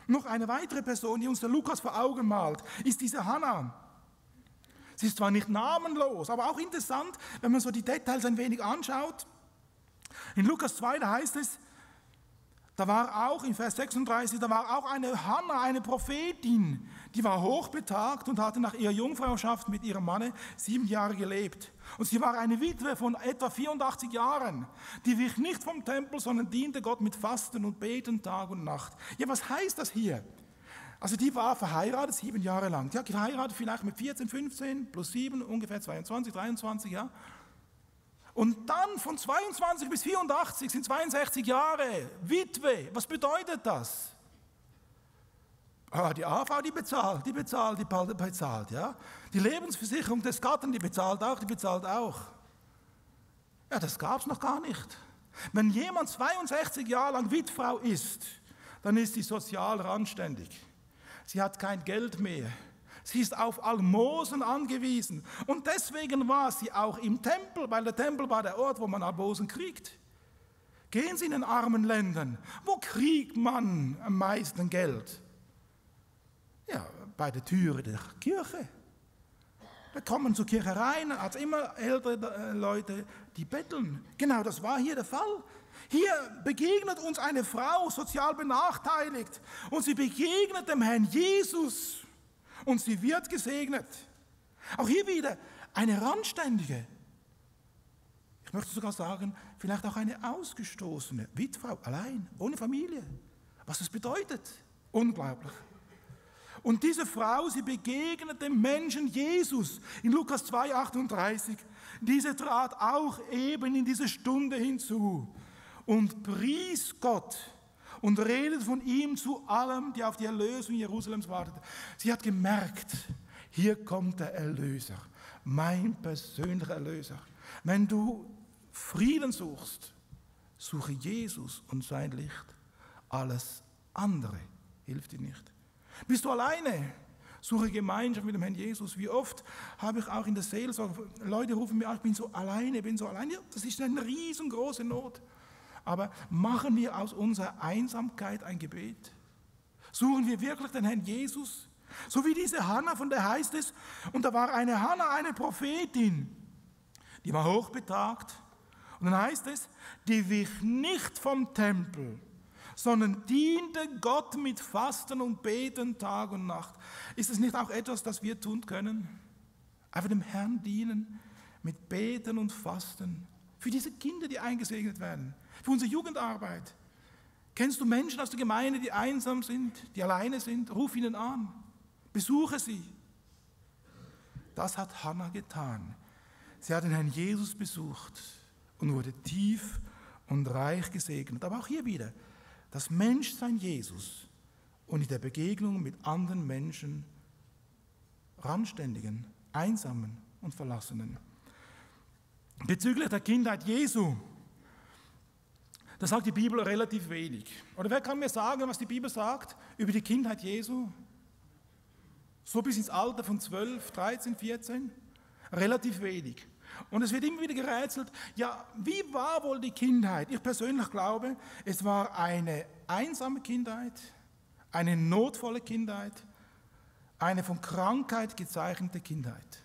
Noch eine weitere Person, die uns der Lukas vor Augen malt, ist diese Hannah. Sie ist zwar nicht namenlos, aber auch interessant, wenn man so die Details ein wenig anschaut. In Lukas 2, da heißt es, da war auch in Vers 36, da war auch eine Hannah, eine Prophetin, die war hochbetagt und hatte nach ihrer Jungfrauschaft mit ihrem Manne 7 Jahre gelebt. Und sie war eine Witwe von etwa 84 Jahren. Die wich nicht vom Tempel, sondern diente Gott mit Fasten und Beten Tag und Nacht. Ja, was heißt das hier? Also die war verheiratet 7 Jahre lang. Die hat geheiratet vielleicht mit 14, 15 plus 7, ungefähr 22, 23, ja. Und dann von 22 bis 84 sind 62 Jahre Witwe. Was bedeutet das? Die AV, die bezahlt, ja. Die Lebensversicherung des Gatten, die bezahlt auch. Ja, das gab es noch gar nicht. Wenn jemand 62 Jahre lang Witfrau ist, dann ist sie sozial randständig. Sie hat kein Geld mehr. Sie ist auf Almosen angewiesen. Und deswegen war sie auch im Tempel, weil der Tempel war der Ort, wo man Almosen kriegt. Gehen Sie in den armen Ländern. Wo kriegt man am meisten Geld? Ja, bei der Türe der Kirche. Da kommen zur Kirche rein, hat es immer ältere Leute, die betteln. Genau, das war hier der Fall. Hier begegnet uns eine Frau, sozial benachteiligt, und sie begegnet dem Herrn Jesus. Und sie wird gesegnet. Auch hier wieder eine Randständige. Ich möchte sogar sagen, vielleicht auch eine ausgestoßene Witfrau, allein, ohne Familie. Was das bedeutet? Unglaublich. Und diese Frau, sie begegnet dem Menschen Jesus. In Lukas 2, 38. Diese trat auch eben in diese Stunde hinzu und pries Gott. Und redet von ihm zu allem, die auf die Erlösung Jerusalems warteten. Sie hat gemerkt, hier kommt der Erlöser, mein persönlicher Erlöser. Wenn du Frieden suchst, suche Jesus und sein Licht. Alles andere hilft dir nicht. Bist du alleine? Suche Gemeinschaft mit dem Herrn Jesus. Wie oft habe ich auch in der Seelsorge, Leute rufen mir an, ich bin so alleine. Ja, das ist eine riesengroße Not. Aber machen wir aus unserer Einsamkeit ein Gebet? Suchen wir wirklich den Herrn Jesus? So wie diese Hannah, von der heißt es, und da war eine Hannah, eine Prophetin, die war hochbetagt. Und dann heißt es, die wich nicht vom Tempel, sondern diente Gott mit Fasten und Beten Tag und Nacht. Ist es nicht auch etwas, das wir tun können? Einfach dem Herrn dienen mit Beten und Fasten. Für diese Kinder, die eingesegnet werden. Für unsere Jugendarbeit. Kennst du Menschen aus der Gemeinde, die einsam sind, die alleine sind? Ruf ihnen an. Besuche sie. Das hat Hannah getan. Sie hat den Herrn Jesus besucht und wurde tief und reich gesegnet. Aber auch hier wieder, das Menschsein Jesus und in der Begegnung mit anderen Menschen, Randständigen, Einsamen und Verlassenen. Bezüglich der Kindheit Jesu, da sagt die Bibel relativ wenig. Oder wer kann mir sagen, was die Bibel sagt über die Kindheit Jesu? So bis ins Alter von 12, 13, 14? Relativ wenig. Und es wird immer wieder gerätselt, ja, wie war wohl die Kindheit? Ich persönlich glaube, es war eine einsame Kindheit, eine notvolle Kindheit, eine von Krankheit gezeichnete Kindheit.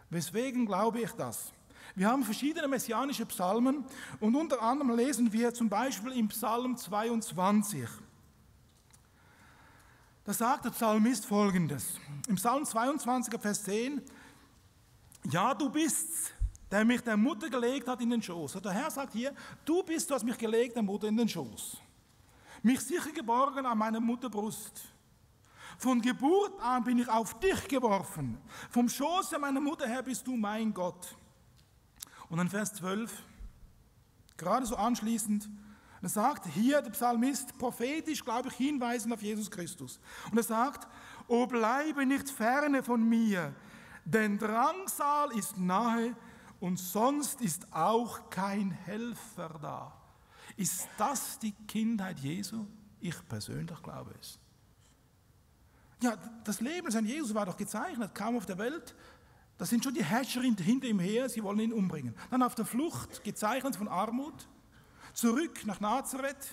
Weswegen glaube ich das? Wir haben verschiedene messianische Psalmen und unter anderem lesen wir zum Beispiel im Psalm 22. Da sagt der Psalmist Folgendes. Im Psalm 22, Vers 10, ja, du bist's, der mich der Mutter gelegt hat in den Schoß. Und der Herr sagt hier, du bist, du hast mich gelegt, der Mutter in den Schoß. Mich sicher geborgen an meiner Mutterbrust. Von Geburt an bin ich auf dich geworfen. Vom Schoße meiner Mutter her bist du mein Gott. Und dann Vers 12, gerade so anschließend, er sagt hier der Psalmist prophetisch, glaube ich, hinweisend auf Jesus Christus. Und er sagt, o bleibe nicht ferne von mir, denn Drangsal ist nahe und sonst ist auch kein Helfer da. Ist das die Kindheit Jesu? Ich persönlich glaube es. Ja, das Leben des Herrn Jesus war doch gezeichnet, kam auf der Welt. Da sind schon die Herrscher hinter ihm her, sie wollen ihn umbringen. Dann auf der Flucht, gezeichnet von Armut, zurück nach Nazareth.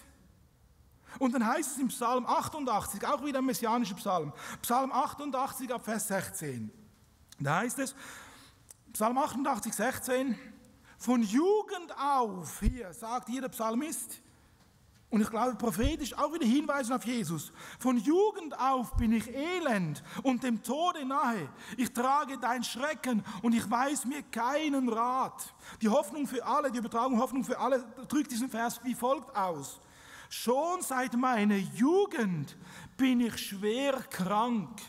Und dann heißt es im Psalm 88, auch wieder ein messianischer Psalm, Psalm 88 ab Vers 16. Da heißt es, Psalm 88, 16, von Jugend auf, hier sagt jeder Psalmist, und ich glaube prophetisch auch wieder Hinweisen auf Jesus. Von Jugend auf bin ich elend und dem Tode nahe. Ich trage dein Schrecken und ich weiß mir keinen Rat. Die Hoffnung für alle, die Übertragung Hoffnung für alle drückt diesen Vers wie folgt aus. Schon seit meiner Jugend bin ich schwer krank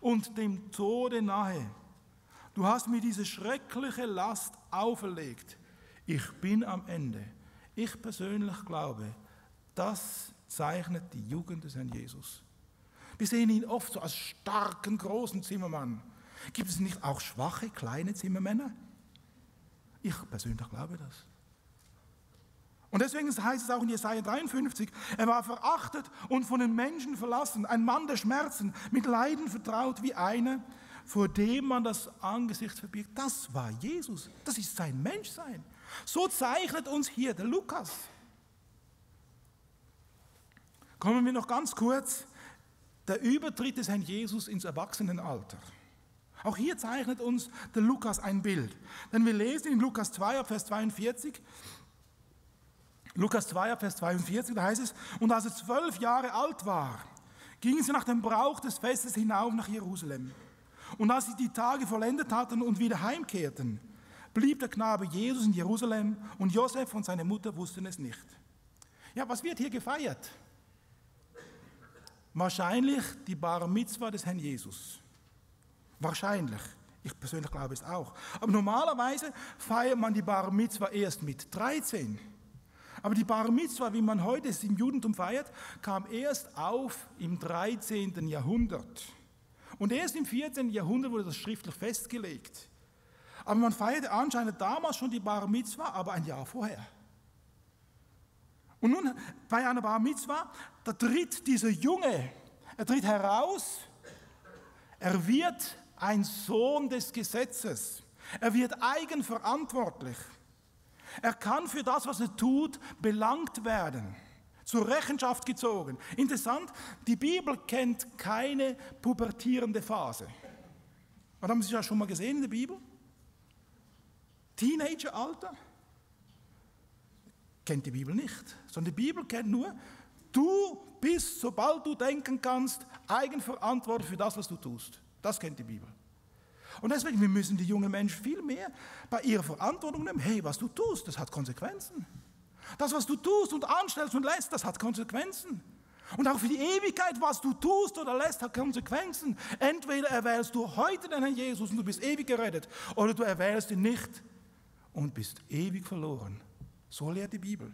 und dem Tode nahe. Du hast mir diese schreckliche Last auferlegt. Ich bin am Ende. Ich persönlich glaube, das zeichnet die Jugend des Herrn Jesus. Wir sehen ihn oft so als starken, großen Zimmermann. Gibt es nicht auch schwache, kleine Zimmermänner? Ich persönlich glaube das. Und deswegen heißt es auch in Jesaja 53, er war verachtet und von den Menschen verlassen, ein Mann der Schmerzen, mit Leiden vertraut wie einer, vor dem man das Angesicht verbirgt. Das war Jesus, das ist sein Menschsein. So zeichnet uns hier der Lukas. Kommen wir noch ganz kurz, der Übertritt des Herrn Jesus ins Erwachsenenalter. Auch hier zeichnet uns der Lukas ein Bild. Denn wir lesen in Lukas 2, Vers 42, da heißt es, und als er 12 Jahre alt war, gingen sie nach dem Brauch des Festes hinauf nach Jerusalem. Und als sie die Tage vollendet hatten und wieder heimkehrten, blieb der Knabe Jesus in Jerusalem und Josef und seine Mutter wussten es nicht. Ja, was wird hier gefeiert? Wahrscheinlich die Bar Mitzwa des Herrn Jesus. Wahrscheinlich. Ich persönlich glaube es auch. Aber normalerweise feiert man die Bar Mitzwa erst mit 13. Aber die Bar Mitzwa, wie man heute es im Judentum feiert, kam erst auf im 13. Jahrhundert. Und erst im 14. Jahrhundert wurde das schriftlich festgelegt. Aber man feierte anscheinend damals schon die Bar Mitzwa, aber ein Jahr vorher. Und nun, bei einer Bar Mitzwa, da tritt dieser Junge, er tritt heraus, er wird ein Sohn des Gesetzes, er wird eigenverantwortlich, er kann für das, was er tut, belangt werden, zur Rechenschaft gezogen. Interessant, die Bibel kennt keine pubertierende Phase. Und haben Sie das schon mal gesehen in der Bibel? Teenageralter? Kennt die Bibel nicht, sondern die Bibel kennt nur, du bist, sobald du denken kannst, eigenverantwortlich für das, was du tust. Das kennt die Bibel. Und deswegen, wir müssen die jungen Menschen viel mehr bei ihrer Verantwortung nehmen. Hey, was du tust, das hat Konsequenzen. Das, was du tust und anstellst und lässt, das hat Konsequenzen. Und auch für die Ewigkeit, was du tust oder lässt, hat Konsequenzen. Entweder erwählst du heute den Herrn Jesus und du bist ewig gerettet, oder du erwählst ihn nicht und bist ewig verloren. So lehrt die Bibel.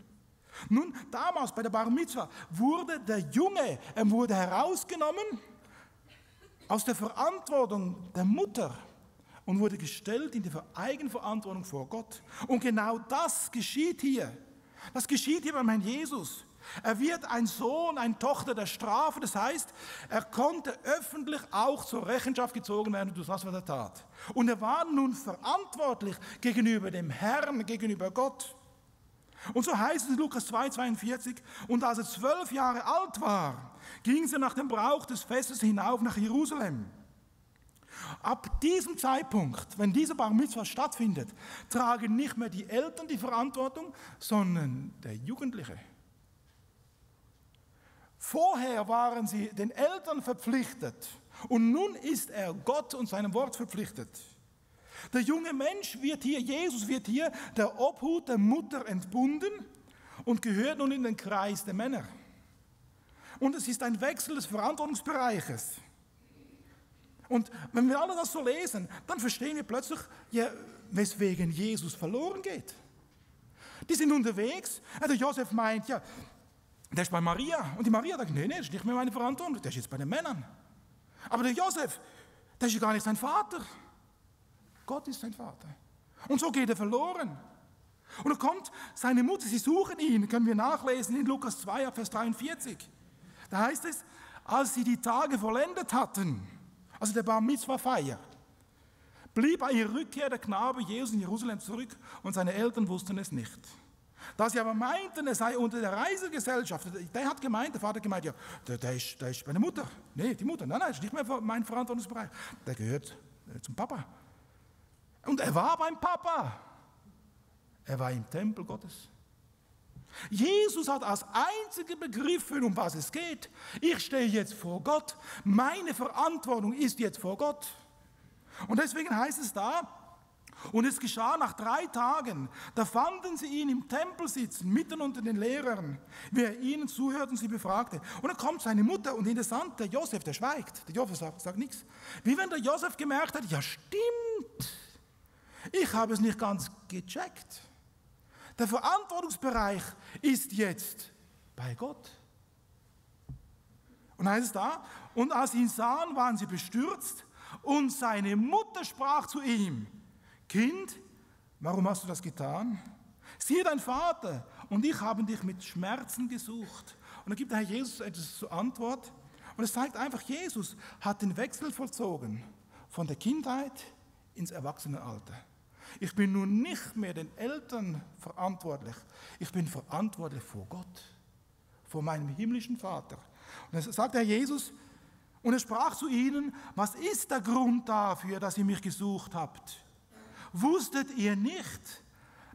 Nun, damals bei der Bar Mitzwa wurde der Junge, wurde herausgenommen aus der Verantwortung der Mutter und wurde gestellt in die Eigenverantwortung vor Gott. Und genau das geschieht hier. Das geschieht hier beim Herrn Jesus. Er wird ein Sohn, eine Tochter der Strafe. Das heißt, er konnte öffentlich auch zur Rechenschaft gezogen werden durch das, was er tat. Und er war nun verantwortlich gegenüber dem Herrn, gegenüber Gott. Und so heißt es in Lukas 2,42, und als er 12 Jahre alt war, ging sie nach dem Brauch des Festes hinauf nach Jerusalem. Ab diesem Zeitpunkt, wenn dieser Bar Mitzwa stattfindet, tragen nicht mehr die Eltern die Verantwortung, sondern der Jugendliche. Vorher waren sie den Eltern verpflichtet und nun ist er Gott und seinem Wort verpflichtet. Der junge Mensch wird hier, Jesus wird hier der Obhut der Mutter entbunden und gehört nun in den Kreis der Männer. Und es ist ein Wechsel des Verantwortungsbereiches. Und wenn wir alle das so lesen, dann verstehen wir plötzlich, ja, weswegen Jesus verloren geht. Die sind unterwegs, der Josef meint, ja, der ist bei Maria. Und die Maria sagt, nee, das ist nicht mehr meine Verantwortung, der ist jetzt bei den Männern. Aber der Josef, der ist ja gar nicht sein Vater. Gott ist sein Vater. Und so geht er verloren. Und dann kommt seine Mutter, sie suchen ihn, können wir nachlesen in Lukas 2, Vers 43. Da heißt es, als sie die Tage vollendet hatten, also der Bar Mitzwa-Feier, blieb bei ihrer Rückkehr der Knabe Jesus in Jerusalem zurück und seine Eltern wussten es nicht. Da sie aber meinten, er sei unter der Reisegesellschaft, der hat gemeint, der Vater hat gemeint, ja, der ist bei der Mutter. Nee, die Mutter, nein, ist nicht mehr mein Verantwortungsbereich. Der gehört zum Papa. Und er war beim Papa. Er war im Tempel Gottes. Jesus hat als einziger begriffen, um was es geht. Ich stehe jetzt vor Gott. Meine Verantwortung ist jetzt vor Gott. Und deswegen heißt es da, und es geschah nach 3 Tagen, da fanden sie ihn im Tempel sitzen, mitten unter den Lehrern, wie er ihnen zuhört und sie befragte. Und dann kommt seine Mutter und interessant, der Josef, der schweigt. Der Josef sagt nichts. Wie wenn der Josef gemerkt hat, ja stimmt, ich habe es nicht ganz gecheckt. Der Verantwortungsbereich ist jetzt bei Gott. Und heißt es da, und als sie ihn sahen, waren sie bestürzt und seine Mutter sprach zu ihm, Kind, warum hast du das getan? Siehe, dein Vater und ich haben dich mit Schmerzen gesucht. Und dann gibt der Herr Jesus etwas zur Antwort. Und es zeigt einfach, Jesus hat den Wechsel vollzogen von der Kindheit ins Erwachsenenalter. Ich bin nun nicht mehr den Eltern verantwortlich. Ich bin verantwortlich vor Gott, vor meinem himmlischen Vater. Und dann sagt der Herr Jesus, und er sprach zu ihnen, was ist der Grund dafür, dass ihr mich gesucht habt? Wusstet ihr nicht,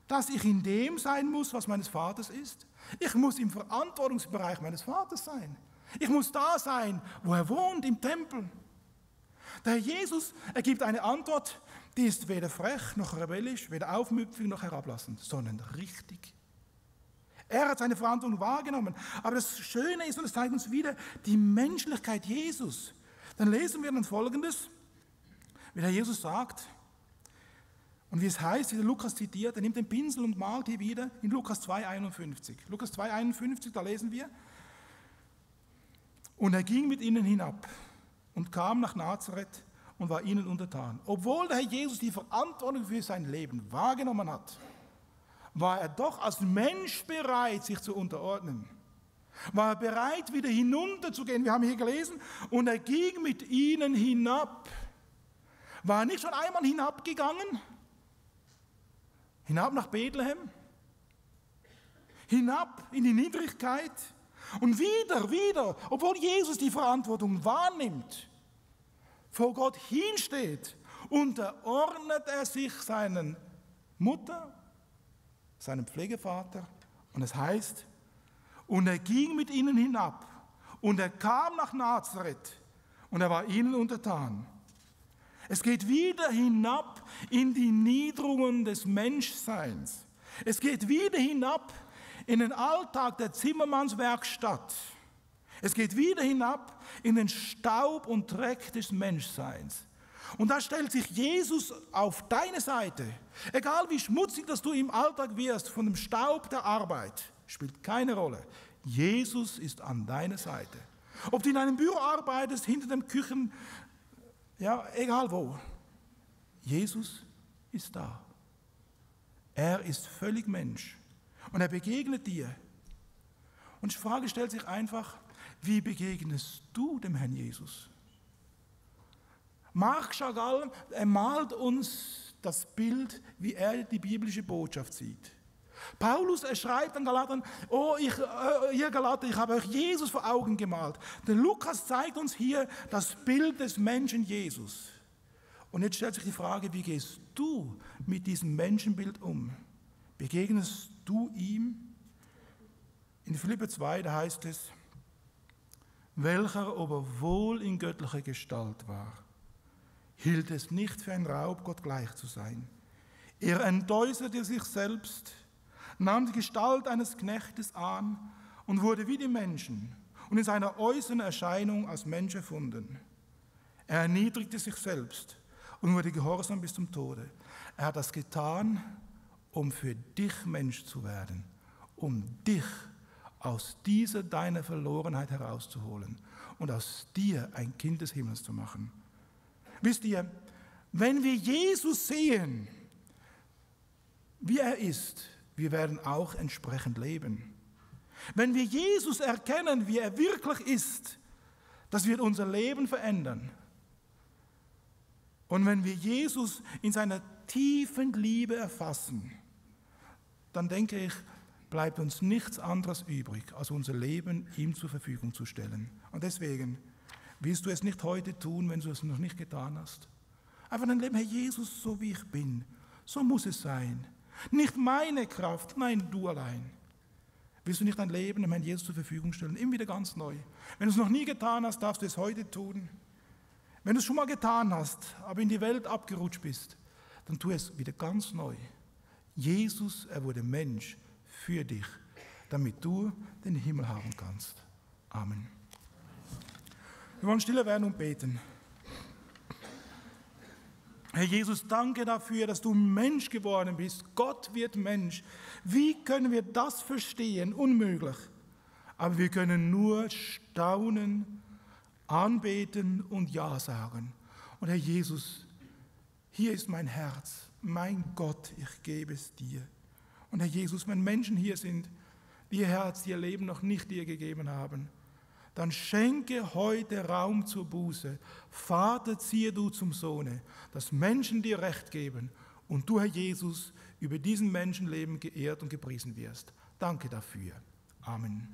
dass ich in dem sein muss, was meines Vaters ist? Ich muss im Verantwortungsbereich meines Vaters sein. Ich muss da sein, wo er wohnt, im Tempel. Der Herr Jesus, er gibt eine Antwort, die ist weder frech noch rebellisch, weder aufmüpfig noch herablassend, sondern richtig. Er hat seine Verantwortung wahrgenommen. Aber das Schöne ist, und es zeigt uns wieder die Menschlichkeit Jesus. Dann lesen wir dann Folgendes, wie der Jesus sagt, und wie es heißt, wie der Lukas zitiert, er nimmt den Pinsel und malt hier wieder in Lukas 2,51. Lukas 2,51, da lesen wir, und er ging mit ihnen hinab und kam nach Nazareth und war ihnen untertan. Obwohl der Herr Jesus die Verantwortung für sein Leben wahrgenommen hat, war er doch als Mensch bereit, sich zu unterordnen. War er bereit, wieder hinunterzugehen. Wir haben hier gelesen, und er ging mit ihnen hinab. War er nicht schon einmal hinabgegangen? Hinab nach Bethlehem? Hinab in die Niedrigkeit? Und wieder, obwohl Jesus die Verantwortung wahrnimmt, vor Gott hinsteht, unterordnet er sich seinen Mutter, seinem Pflegevater. Und es heißt, und er ging mit ihnen hinab und er kam nach Nazareth und er war ihnen untertan. Es geht wieder hinab in die Niederungen des Menschseins. Es geht wieder hinab in den Alltag der Zimmermannswerkstatt. Es geht wieder hinab in den Staub und Dreck des Menschseins. Und da stellt sich Jesus auf deine Seite. Egal wie schmutzig dass du im Alltag wirst von dem Staub der Arbeit. spielt keine Rolle. Jesus ist an deiner Seite. Ob du in einem Büro arbeitest, hinter dem Küchen, ja, egal wo. Jesus ist da. Er ist völlig Mensch und er begegnet dir. Und die Frage stellt sich einfach, wie begegnest du dem Herrn Jesus? Marc Chagall, er malt uns das Bild, wie er die biblische Botschaft sieht. Paulus, er schreibt an Galatern, ihr Galater, ich habe euch Jesus vor Augen gemalt. Der Lukas zeigt uns hier das Bild des Menschen Jesus. Und jetzt stellt sich die Frage, wie gehst du mit diesem Menschenbild um? Begegnest du ihm? In Philipper 2, da heißt es, welcher aber wohl in göttlicher Gestalt war, hielt es nicht für ein Raub, Gott gleich zu sein. Er entäußerte sich selbst, nahm die Gestalt eines Knechtes an und wurde wie die Menschen und in seiner äußeren Erscheinung als Mensch erfunden. Er erniedrigte sich selbst und wurde gehorsam bis zum Tode. Er hat das getan, um für dich Mensch zu werden, um dich aus dieser deiner Verlorenheit herauszuholen und aus dir ein Kind des Himmels zu machen. Wisst ihr, wenn wir Jesus sehen, wie er ist, wir werden auch entsprechend leben. Wenn wir Jesus erkennen, wie er wirklich ist, das wird unser Leben verändern. Und wenn wir Jesus in seiner tiefen Liebe erfassen, dann denke ich, bleibt uns nichts anderes übrig, als unser Leben ihm zur Verfügung zu stellen. Und deswegen willst du es nicht heute tun, wenn du es noch nicht getan hast. Einfach dein Leben, Herr Jesus, so wie ich bin, so muss es sein. Nicht meine Kraft, nein, du allein. Willst du nicht dein Leben dem Herrn Jesus zur Verfügung stellen, immer wieder ganz neu. Wenn du es noch nie getan hast, darfst du es heute tun. Wenn du es schon mal getan hast, aber in die Welt abgerutscht bist, dann tu es wieder ganz neu. Jesus, er wurde Mensch für dich, damit du den Himmel haben kannst. Amen. Wir wollen stiller werden und beten. Herr Jesus, danke dafür, dass du Mensch geworden bist. Gott wird Mensch. Wie können wir das verstehen? Unmöglich. Aber wir können nur staunen, anbeten und Ja sagen. Und Herr Jesus, hier ist mein Herz. Mein Gott, ich gebe es dir. Und Herr Jesus, wenn Menschen hier sind, die ihr Herz, ihr Leben noch nicht dir gegeben haben, dann schenke heute Raum zur Buße. Vater, ziehe du zum Sohne, dass Menschen dir Recht geben und du, Herr Jesus, über diesen Menschenleben geehrt und gepriesen wirst. Danke dafür. Amen.